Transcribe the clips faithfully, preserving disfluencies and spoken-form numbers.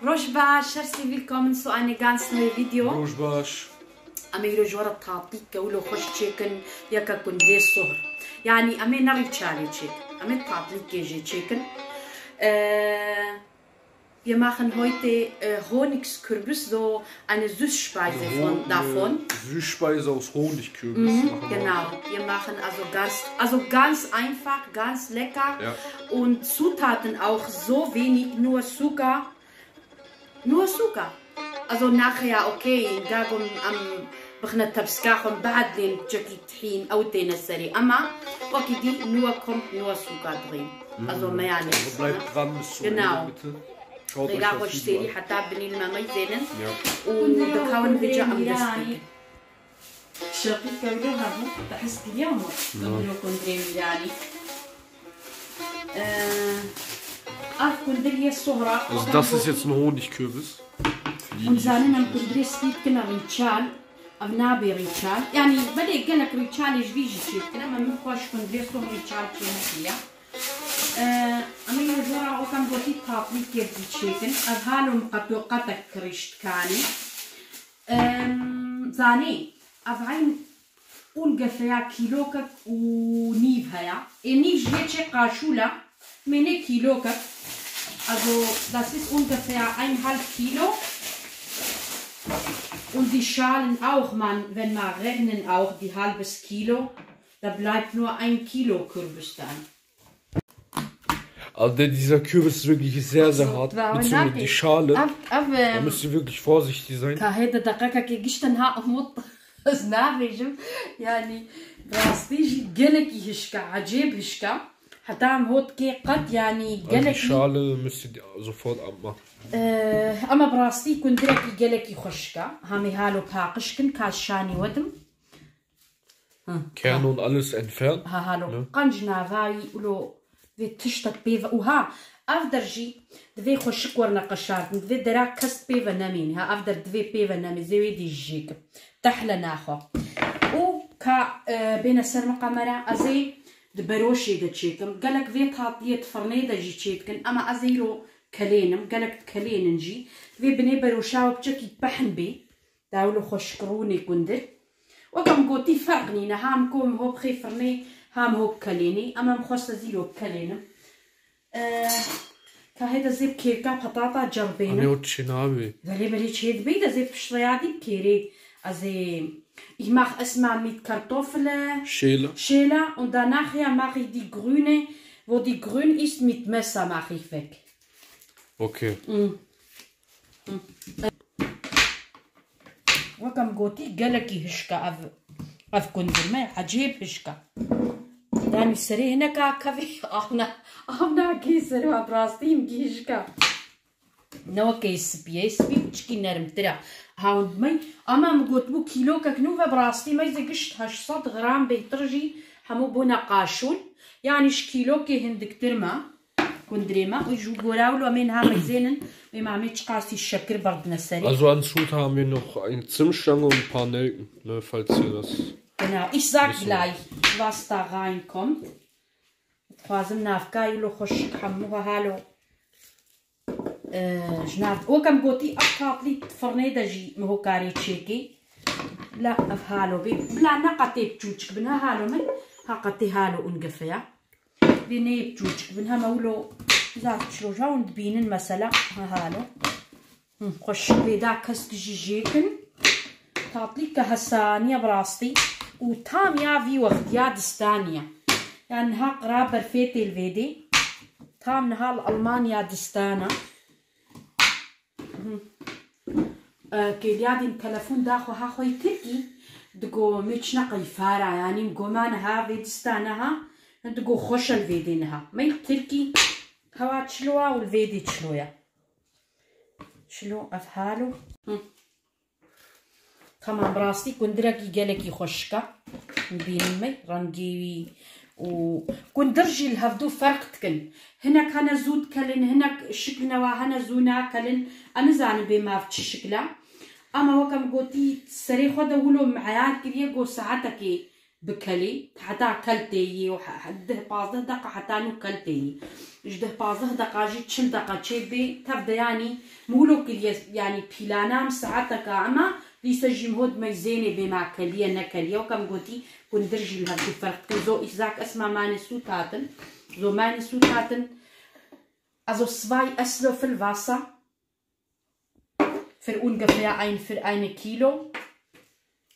Roj baş, hersî willkommen zu einem ganz neue Video. Roj baş. Em ê îro ji we re tatlî kewilo xweş çêkin, yeke kundirê sohr. Yanî em ê ne rîçalê çêk, em ê tatlîkê jê çêkin. Ee, Wir machen heute, äh, Honigskürbis, so eine Süßspeise von, davon. Süßspeise aus Honigkürbis machen wir. Genau, wir machen also ganz, also ganz einfach, ganz lecker. Ja. Und Zutaten auch so wenig, nur Zucker. Nur Zucker. Also nachher, okay, gagum am bixne tepska xwe, bad lên çekî tihîn, ew têne serê. Ema wekî dî nur kommt nur Zucker drin. Also mehr nicht. Also bleibt dran bis zum Ende, bitte. Genau. Schaut euch das Video an. Rêga xwe ji serî heta binî li me meyzênin. Ja. Û dikawin vêca em dest pê bikin. Şapî kewlo hebû, te hez kiriya ma? Kewlo kundirê mîranî. Ee, ev kundir yê sohra. Also das ist jetzt ein Honigkürbis. Hûn zanin em kundirê spî dikin, ev rîçal, ev nabê rîçal. Yanî belê gelek rîçalê ji vî jî çê dikin, ema min xweş kundirê sohr rîçal çê nekiriye. Ee, em ê ji we re wekam gotî tatlîkê jî çêkin. Ev halo min qeto qetek kirîş dikanî. Em, zanî, ev eyn ûngefeya kîlokek û nîv heye. Ê nîv jê çê qaşûl e, mê nê kîlokek. Also, das ist ungefähr ein halb Kilo. Und die Schalen auch, man, wenn man rechnen auch die halbes Kilo, da bleibt nur ein Kilo Kürbis dann. Also der, dieser Kürbis ist wirklich sehr, sehr hart. Also, beziehungsweise die Schale, da müsst ihr wirklich vorsichtig sein. Ka hê de deqekekê giştin ha umut ez nabêjim. Yani, rastî jî gelekî hişka, ecêb hişka. Heta em hot kê qet, yani, gelekî. Also die Schale müsst ihr sofort abmachen. Ee, ama bi rastî kundirekî gelekî xweşka. Hamê halo paqij kin, ka şanî wedim. Kerne und alles entfernt. Ha, halo. Ne? Qenc navayî ulo vê tiştek pê ve. Û ha, ev der jî divê xweşik werne qeşartin. Divê dera kes pê ve nemîne. Ha, ev der divê pê ve nemê. Zê wê dî jêkim. Tehle naxwe. Û ka, e, bêne ser min qemera, ez ê di beroşê de çêkim. Gelek vê tatliyê di firnê de jî çêdikin. Ema ez ê îro kelênim. Gelek dikelênin jî. Divê binê beroşa we piçekî pehn bê. Dawlo xweşik rûnê gundir. Wek em gotî ferq nîne, ha em ku em hop xê firnê, ha em hop kelênê. Em em xweste zîro bikelênim. Ee, ka hê de zê bi kêrka petata cerbêne. Anê o çi nabê? Belê, belê çê dibê de zê piştre ya dî bi kêrê. Ez ê, ich mach erstmal mit Kartoffel. Schäle. Schäle und danach ja mach ich die grüne, wo die grün ist, mit Messer mach ich weg. Okay. Mm. Wek em gotî gelekî hişk e ev, ev kundir me, ecêb hişk e. Yanî serê hineka kevî av na, av nakê serê we, bi rastî hingî hişk e. Ne wekê spî ye, spî piçikî nermtir e. Hewnd me, ama min gotibû kîlokek nû ve bi rastî meyzê gişt heşt sed gram bêhtir jî hemû bûne qaşûl. Yanî ji kîlokê hindiktir me. Kundirê me û ji gora wilo em ê niha meyzênin, wê me em ê çiqasî şekir berdine serê. Also an Zutaten haben wir noch eine Zimtstange und ein paar Nelken, ne, falls ihr das wissen wollt. Genau, ich sag gleich, was da reinkommt. Dixwazim navkayî wilo xweşik hemû halo. Ee, ji nav, wek em gotî, ev tatlî di firnê de jî min hokarê çêkê. La ev halo bê. Bila ne qetê biçûçik bin, ha halo min, ha qetê halo ungefeya. Vê neyê biçûçik bin, hema wilo zaf çiroja hûn dibînin mesela, ha halo. Hı, xweşik vê da kesk jî jêkin. Tatlîke hesaniye bi rastî. Û tam ya vî wext ya distaniye. Yani niha qira berfê tê li vê dê. Tam niha li Almanya distana. Hı. E, kêliya dîn telefon da xwe ha xwe yê Tirkî. Digo me çine qeyfara, yani go ma niha vê distana ha. Digo xweş e li vê dê niha. Me Tirkî hewa çilo a û li vê dê çilo ya. Çilo ev halo. Hı. Tamam, bi rastî kundirekî gelekî xweşik e. Bînin me rengê wî û kundir jî li hevdû ferq dikin. Hinek hene zû dikelin, hinek şikline wa hene zû nakelin. Em nizanin bê mav çi şikil e. Ama wek em gotî serê xwe de wilo min eyar kiriye, go saetekê bikelî, heta kel tê yî û he-, he-, deh pazdeh deqa heta nû kel tê yî. Ji deh pazdeh deqa jî çil deqa çêdibê, tev de yanî mûlo kiriye, yanî pîlana em saeteka ema, dîse jî em hot meyzênê bê ma keliye nekeliye, weke em gotî, hundir jî li hevdî ferq dikin. Zo îzak esma mane sût hatin, zo mane sût hatin, also zwei Esslöffel Wasser, für ungefähr ein, für eine Kilo.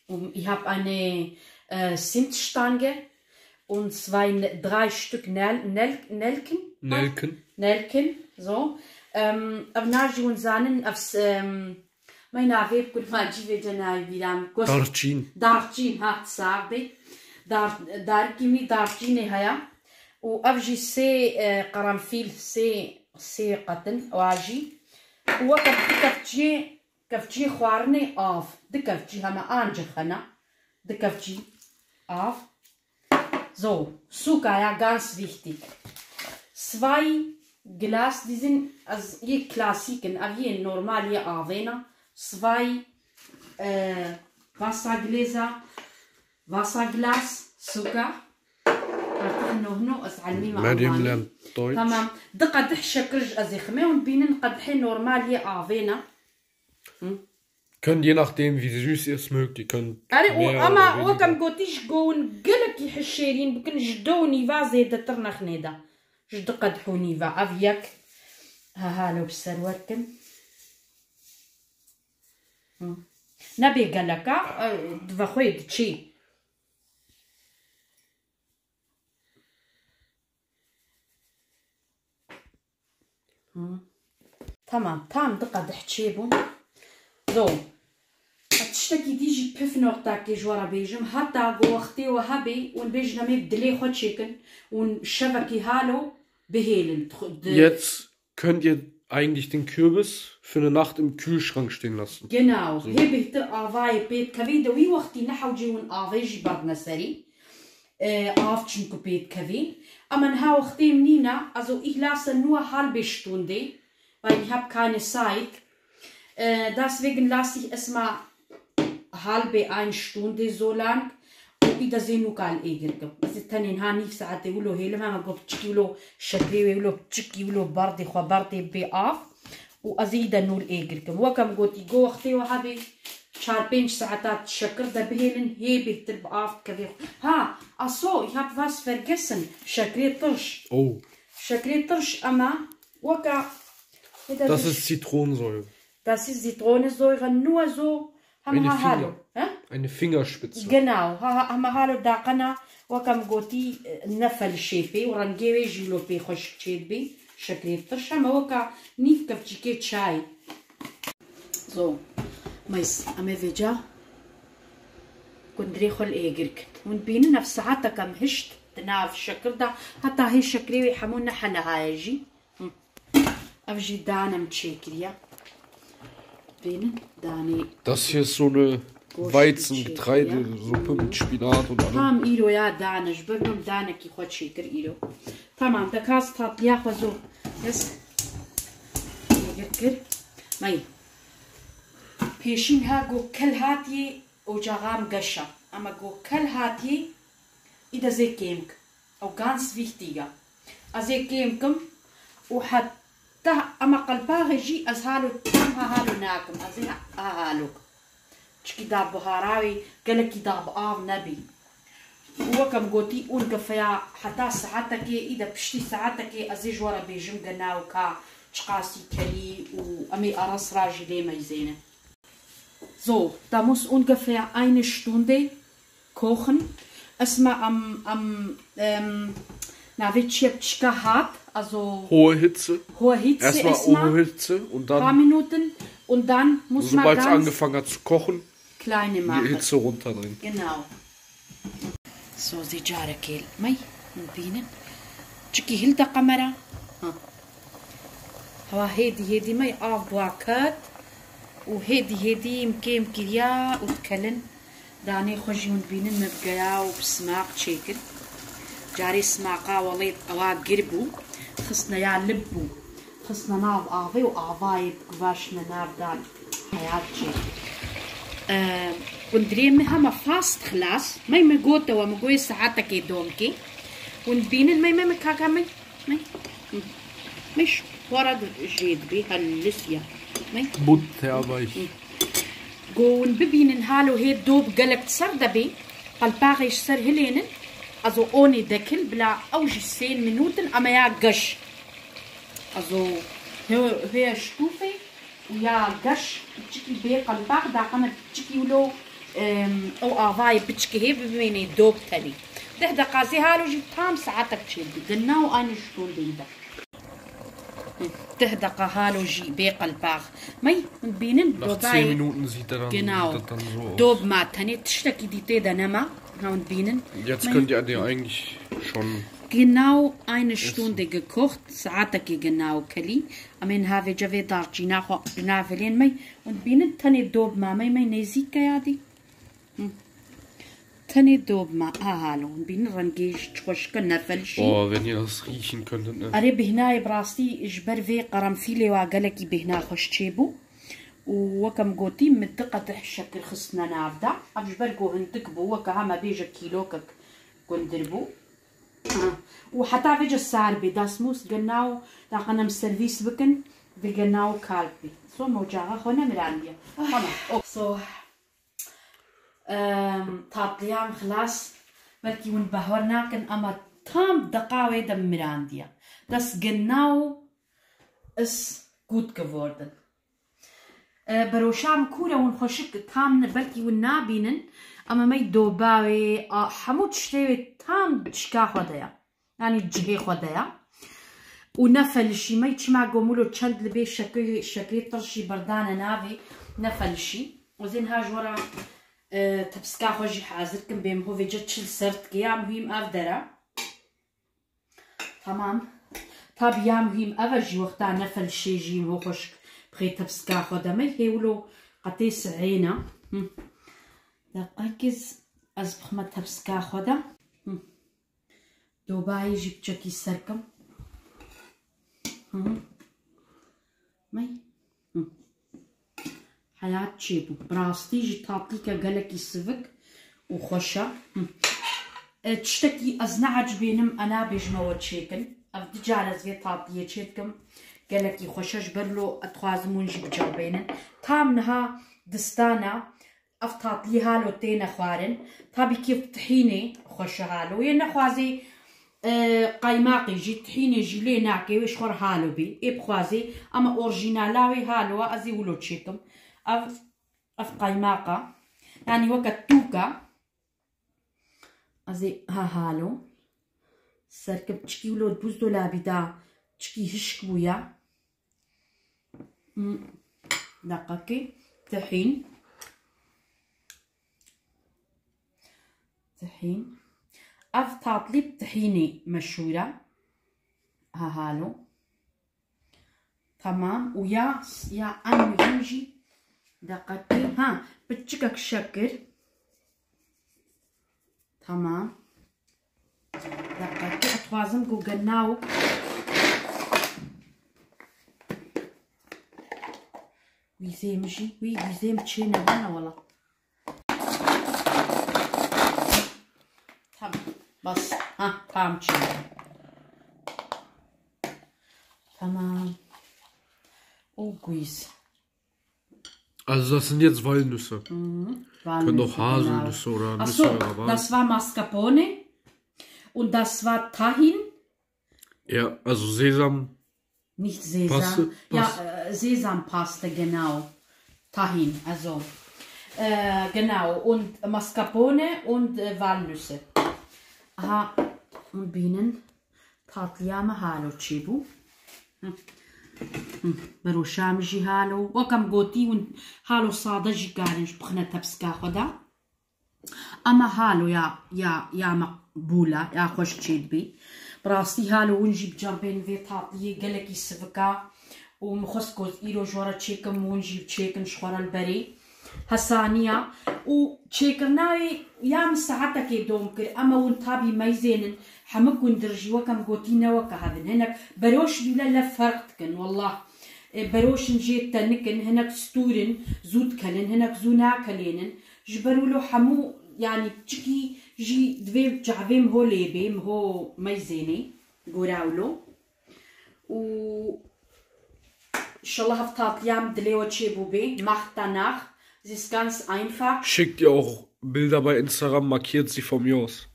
Und ich habe eine, äh, Zimtstange und zwei, Ne- drei Stück Nel Nel Nelken. Nelken. Nelken, so. Ähm, ev najî hûn zanin, ev s- ähm, me navê bi kurmancî vê cenayê bîra min. Gost- Darçîn. Darçîn, hat sax bê. Dar, darikî min darçînê heye. Û ev jî sê, e, qerenfîl, sê, sê qetin wa jî. Û weke du kevçiyê, kevçiyê xwarinê av. Du kevçî heme ancî xena. Du kevçî av. So, sûka ya ganz wichtig. Zwei Glas, die sind, ez yê klasîk in, ev yê normal yê avê ne. Zwei, e, Wassergläser, Wasserglas, sûka. Artık no, no, ez elmî me Meryem Almanî. Lem Deutsch. Tamam. Du qedih şekir ji ez ê ximê û bînin qedihê normal yê avê ne. Könnt je nachdem, wie süß ihr es mögt, ihr könnt Erê, û mehr ama oder weniger. Wek em gotî, ji go hûn gelekî hişêrîn bikin, ji do û nîva zêdetir nexnê de. Ji du qedih û nîva. Ev yek. Ha, ha, lo bi ser werkin. Hı. Nebê geleka, e, di vexwê diçî. Hı. Tamam, tam du qedih çêbûn. So. Ez tiştekî dî jî pif noqtakê ji we re bêjim. Heta ku wextê we hebê, hûn bêjin em ê bi dilê xwe çêkin, hûn şevekî halo bihêlin. Xwe di- Jetzt könnt ihr eigentlich den Kürbis für eine Nacht im Kühlschrank stehen lassen. Genau. So. Hê bêhtir avayê pê dikevî, de wî wextî nehewcê hûn avê jî berdine serî. E, av çimku pê dikevî. Ema niha wextê min nîne, also ich lasse nur halbe Stunde, weil ich hab keine Zeit. Äh, deswegen lasse ich erstmal halbe eine Stunde so lang û îda zê nûka li êgir kim. Ez ê tenê niha nîv saetê wilo hêlim, hema got piçikî wilo şekrê wê wilo piçikî wilo berdê xwe berdê bê av û ez ê îda nû li êgir kim. Wek em gotî, go wextê we hebê çar pênc saeta şekir de bihêlin, hê bêhtir bi av dikevê xwe. Ha, aso, ich hab was vergessen. Şekrê tirş. Oh. Şekrê tirş ema weka Das ist Zitronensäure. Das ist Zitronensäure, nur so. Hema Eine ha halo. Finger. He? Eine Fingerspitze. Genau. Ha, ha, hema halo daqena, wek em gotî, e, ne felişê pê û rengê wê jî lo pê xweşik çêdibê. Şekrê tirş hema weka nîv kevçîkê çayê. So, meys, em ê vêca gundirê xwe li êgir kin. Hûn bînin ev saeteke em hişt di nav şekir de, heta hê şekrê wê hemû nehelehaye jî. Hı. Ev jî dane min çêkiriye. Bînin, danê Das hier ist so eine goşt min çêkiriye. Weizengetreidesuppe mit Spinat und allem. Tam îro ya dane, ji ber min danekî xwe çêkir îro. Tamam, de kas tatliya xwe zor. Yes. Kir, kir. May. Pêşîn ha go kel hatiyê ocaxa min geşa. Ama go kel hatiyê, î de zê kêm kim. Ew ganz wichtig e. Ez ê kêm kim û heta ema qelpaxê jî ez halo tam ha halo nakim. Ez ê ha, ha halo kim. Çikî da buhara wê gelekî da bi av nebî. Û wek em gotî, ûn gefeya heta saetekê, î de piştî saetekê ez ê ji we re bêjim gena û ka çiqasî kelî û em ê ara sira jî lê meyzênin. So, da muss ungefähr eine Stunde kochen. Esma am, am, ähm, na, wird hier pişka hart, also Hohe Hitze. Hohe Hitze. Erstmal erstmal hohe Hitze und paar dann, Minuten und dann muss man sobald es ganz angefangen hat zu kochen, kleine die machen. Hitze runterdrehen. Genau. Sozê carekê me hûn bînin. Çikî hilda kamera. Ha. Hewa hêdî hêdî me av bûa ket û hêdî hêdî em kêm kiriya û dikelin. Danê xwe jî hûn bînin me bi geya û bi simaq çêkir. Carê simaqa welê ewa gir bû. Xistne ya lib bû. Xistne nav avê û avayê guvaştine nav dan. Heyat çêkir. Ee, Kundirê min hema fast xilas. Mey min gotewe, min goyê saetekê domkê. Hûn dibînin, mey, mey, mey, kaka, mey, mey. Mey, wara jê dibê, helisya. Mey. But te abayş. Go hûn bibînin halo hê dob gelek ser debê. Qelpaxê ji ser hilênin. Also ohne Deckel, bila ew jî sê minûtin, ama ya geş. Also hê, hê ştûfê û ya geş, çikî bê qelpax, daqene çikî wilo, em, ew avayê piçikê hê bibênê dob tenê. Deh deqa zê halo jî tam saetek çêdibî. Genau eine Stunde. Deh deqa halo jî bê qelpax. Mey, hûn bînin, Nach dobayê zehn Minuten sieht er dann, genau. Sieht er dann so aus. Dob ma tenê, tiştekî dî tê de nema. Ha, hûn bînin. Jetzt Mey. Könnt ihr den eigentlich schon Genau eine Stunde gekocht, saetekê genau kelî. Em ê niha vêca vê darçîna xwe ji nav hilên mey. Hûn dibînin tenê dob ma mey, mey nêzîk e ya dî. Hı. Tenê dob ma, ha halo. Hûn dibînin rengê jî çi xweşik e, nefelişî. Oh, wenn ihr das riechen könntet, ne? Erê, bêhnayê bi rastî ji ber vê qerenfîlê wa gelekî bêhna xweş çêbû. Û weke min gotî, min du qedeh şekir xistine nav de. Ev ji ber ku hindik bû, weke hema bêje kîlokek gundir bû. Û heta vêca sar bê, das muss genau, daqene em servîs bikin, vê genau kal bê. So, me ocaxa xwe nemirandiye. Tamam. Ok. So, em, tatliyan xilas, belkî hûn behwer nakin, ama tam deqa wê de mirandiye. Das genau ist gut geworden. E, beroşa min kûr e, hûn xweşik tam ne, belkî hûn nabînin, ama mey doba wê, a, hemû tiştê wê tam şika xwe de ye. Yanî cihê xwe de ye. Û nefelişî mey, çima gomûlo çend li bê şekê, şekê tirşî berdane navê, nefelişî. Ez ê niha ji we re, e, tepsika xwe jî hazir kim, bêm ho vêca çil ser dike, ya muhîm ev dere. Tamam. Tabî ya muhîm ev e jî, wexta nefelişê jî ho xweşik bixê tepsika xwe de mey. Hê wilo qetê sihêna. Hı. Deqekiz ez bixme tepsika xwe de. Hı. Dobayê jî piçekî ser kim. Hı. Mey. Hı. Heyat çêbû. Bi rastî jî tatlîke gelekî sivik û xweş e. Hı. E, tiştekî ez neecibênim, e, nabêjime we çêkin. Ev du car ez vê tatliyê çêdikim. Gelekî xweş e, ji ber lo ez dixwazim hûn jî biceribênin. Tam niha distana ev tatlî halo têne xwarin. Tabî kî tihînê xweş e halo. Yê nexwazê, e, qaymaqê jî, tihînê jî lê nake, wê ji xwe re halo bê. Ê bixwazê, ama orjînala wê halo e, ez ê wilo çêkim. Ev, ev qaymaq e. Yanî weke tûk e. Ez ê ha halo. Serkim çikî wilo buzdolabî da, çikî hişk bûye. Hmm, deqekê. Tihîn. Tihîn. Ev tatlî bi tihînê meşhûr e. Ha halo. Tamam. Û ya, ya en muhîm jî deqekê. Ha, piçikek şekir. Tamam. Deqekê, ez dixwazim ku genau. Wîzê min jî, wî wîzê min çê nebûne wela. Tamam. Bas. Ha, tam çê. Tamam. O gwîz. Also das sind jetzt Walnüsse. Mhm. Können auch Walnüsse, genau. Haselnüsse oder Ach Nüsse so, oder was. Das war Mascarpone und das war Tahin. Ja, also Sesam. Nicht Sesam. Paste, ja, Pas- äh, Sesampaste, genau. Tahin, also. Äh, genau. Und Mascarpone und, äh, Walnüsse. Aha, und Bienen. Tatliya me halo çêbû. Hı. Hı. Beroşa min jî halo. Wek em gotî hûn halo sade jî karin ji bixine tepsika xwe de. Ama halo ya, ya, ya meqbûl e, ya xweş çêdibê. Bi rastî halo hûn jî biceribên vê tatliyê gelekî sivik e. Û min xwest ku ez îro ji we re çêkim, hûn jî çêkin ji xwe re li berê. Hesaniya û çêkirina wê ya min saetekê dom kir, ema hûn tabî meyzênin, hemik gundir jî wek em gotî ne weke hev in. Hinek beroş bîle lev ferq dikin, wellah. E, beroşin jê tenik in, hinek stûr in, zû dikelin, hinek zû nakelênin. Ji ber wilo hemû, yanî piçikî jî divê çavê min ho lê bê, min ho meyzênê, gora wilo. Û inşallah ev tatliya min dilê we çêbûbê. Macht danach, es ist ganz einfach. Schickt ihr auch Bilder bei Instagram, markiert sie von mir aus.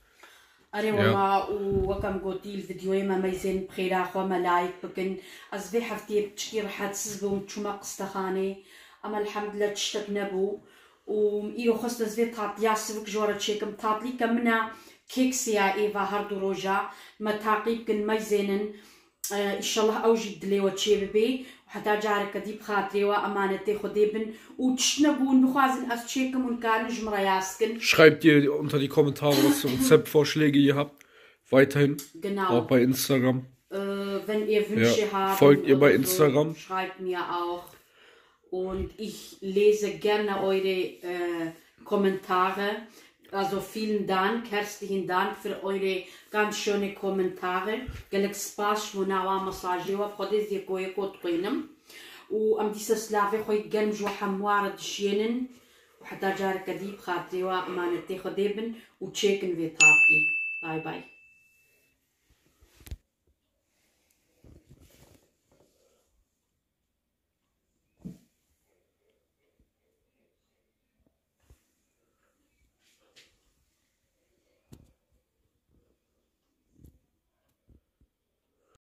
Erê wema û wek em gotî li vîdyoyê me meyzên bi xêra xwe me like bikin. Ez vê hefteyê piçikî rihetsiz bûm, çûme qistexanê. Em elhemdulillah tiştek nebû. Û îro xwest ez vê tatliya sivik ji we re çêkim. Tatlîke min e, kêksiya êva her du roja. Me taqî bikin, meyzênin. E, Îşallah ew jî dilê we çê bibê. Û heta careke dî bi xatirê we emanetê Xwedê bin. Û tişt nebûn bixwazin ez çêkim, hûn karin ji min re yaz kin. Schreibt ihr unter die Kommentare, was für Rezeptvorschläge ihr habt. Weiterhin Genau. auch bei Instagram. Äh, wenn ihr Wünsche Ja, haben folgt ihr bei oder so, Instagram. Schreibt mir auch. Und ich lese gerne eure äh, Kommentare. Also vielen Dank, herzlichen Dank für eure ganz schöne Kommentare. Gelek spas ji bo nawa mesajê we, bi Xwedê ez yeko yeko dixwînim. Û em dîsa silavê xwe yek germ ji we hemû re dişiyênin. Û heta careke dî bi xatirê we emanetê Xwedê bin û çêkin vê tatlî. Bay bay.